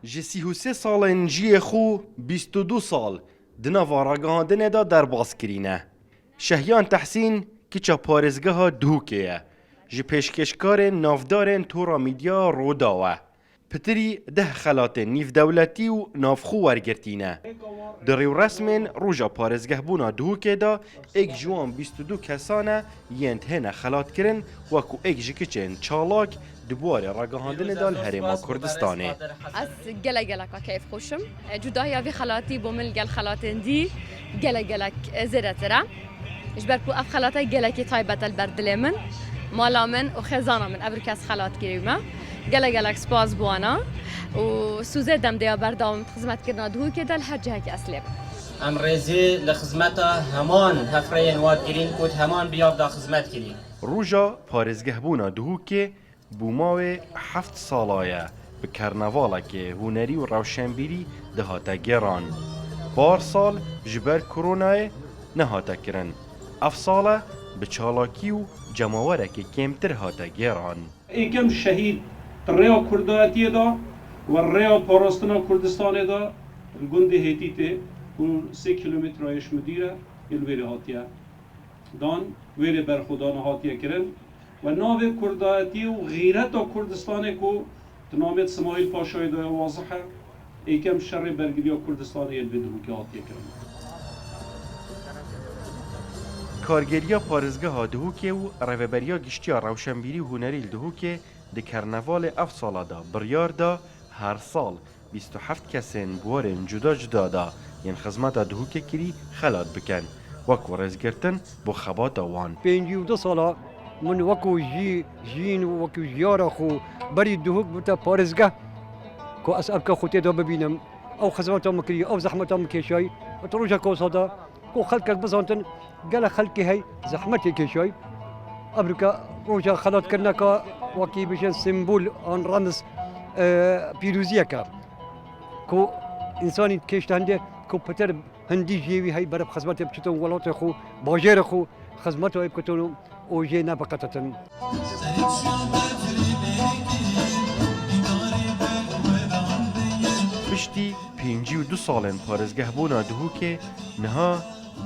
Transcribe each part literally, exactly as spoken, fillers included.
Ji sî û sê salên jiyê xwe bîst û du sal di nava ragihandinê de derbas kirîne. Şehiyan Tehsîn kiça parêzgeha Duhokê ye. Ji pêşkêşkarên navdarên tora mîdya Rûdaw e. Pitirî deh xelatên nîvdewletî û navxwe wergirtîne. Di rêwresmên roja parêzgehbûna Duhokê de êk ji wan bîst û du kesan e yên têne xelatkirin, wekû êk ji kiçên çalak di buarê ragihandinê de li Herêma Kurdistanê. Ez gelek geleka keyfxweş im. Cudahiya vî xelatî bo min li gel xelatên dî gelek gelek zêdetir e. Ji ber ku ev xelate gelekî taybet e li ber dilê min, mala min û xêzana min, ev kes xelat kirî me. Gelek gelek spas bi wana û sûzê dem de ya berdewam xizmetkirina Duhokê de li her cihekî ez lê bim. Em rêzî li xizmeta heman hevpireyên wan kirîn ku di heman biyav de xizmet kirîn. Roja parêzgehbûna Duhokê bûma wê heft sala ye bi karnavalekê hunerî û rewşenbîrî dihate gêran. Par sal ji ber koronayê nehate kirin. Ev sal e bi çalakî û cemawerekê kêmtir hate gêran. Êkem şehîd di rêya Kurdayetiyê de we rêya parastina Kurdistanê de li gundê Hêtîtê ku sê kîlometrayê ji Midîr e, yê li wêrê hatiye dan, wêrê berxwedana hatiye kirin. We navê Kurdayetiyê û xîreta Kurdistanê ku di namê Simayîl Paşayê de wazih e, êkem şerê bergiriya Kurdistanê yê li vê Duhokê hatiye kirin. Kargêriya parêzgeha Duhokê û Rêveberiya Giştî ya Rewşenbîrî û Hunerî li Duhokê di karnavalê ev sala de biryar da her sal bîst û heft kesên bi warên cuda cuda de yên xizmeta Duhokê kirî xelat bikin, wekû rêzgirtin bo xebata wan. Pêncî û du sala min wekû jî, jîn û wekû jiyara xwe berî Duhok bûte parêzgeh, ku ez evka xwe tê de bibînim. Ew xizmeta min kirî, ew zehmeta min kêşayî. Di rojeka wisa de ku xelkek bizantin, gelek xelkê hey zehmetê kêşayî. Evroke roja xelatkirineka wekî bijin sembol an rems, e, pîroziyeke ku însanî kêşte hindê ku pitir hindî jiyê wî hey berev xizmetê biçitin welatê xwe, bajêrê xwe, xizmeta wê bikitin û jê nebiqetitin. Piştî pêncî û du salên parêzgehbûna Duhokê niha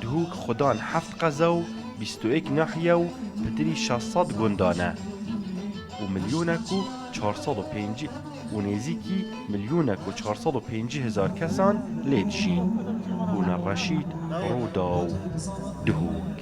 Duhok xudan heft qeza û bîst û yek nahiye û pitirî şeş sed gundan e û milyonek û çar sed û pêncî û nêzîkî milyonek û çar sed û pêncî hezar kesan lê dijîn. Bûne Reşîd, Rûdaw, Duhok.